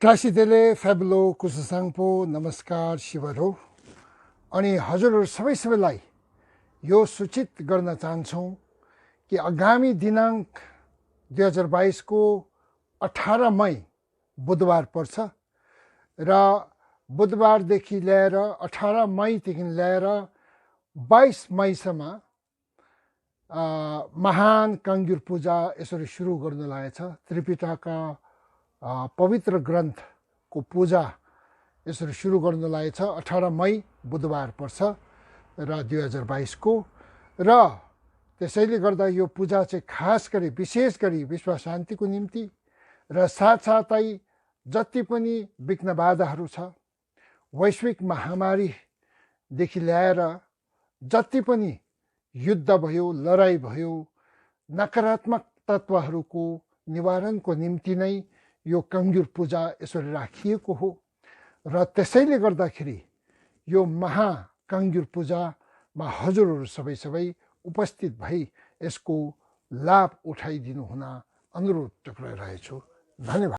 टासिदेले फ्याबुलो कुसुसाङपो नमस्कार शिवरो अनि हजुरहरू सबैलाई यो सूचित गर्न चाहन्छौँ कि आगामी दिनाङ्क 2022 को 18 मई बुधबार पर्छ र बुधबारदेखि लिएर 18 मईदेखि लिएर 22 मईसम्म महान काङ्ग्युर पूजा यसरी सुरु गर्न लागेको छ। त्रिपिटका पवित्र ग्रन्थको पूजा यसरी सुरु गर्न लागेको छ। 18 मई बुधबार पर्छ र 2022 को र त्यसैले गर्दा यो पूजा चाहिँ खास गरी विशेष गरी विश्व शान्तिको निम्ति र साथसाथै जति पनि विघ्न बाधाहरू छ, वैश्विक महामारीदेखि ल्याएर जति पनि युद्ध भयो, लडाई भयो, नकारात्मक तत्त्वहरूको निवारणको निम्ति नै यो काङ्ग्युर पूजा यसरी राखिएको हो र त्यसैले गर्दाखेरि यो महा काङ्ग्युर पूजामा हजुरहरू सबै उपस्थित भई यसको लाभ उठाइदिनु हुन अनुरोध टक्राइरहेछु। धन्यवाद।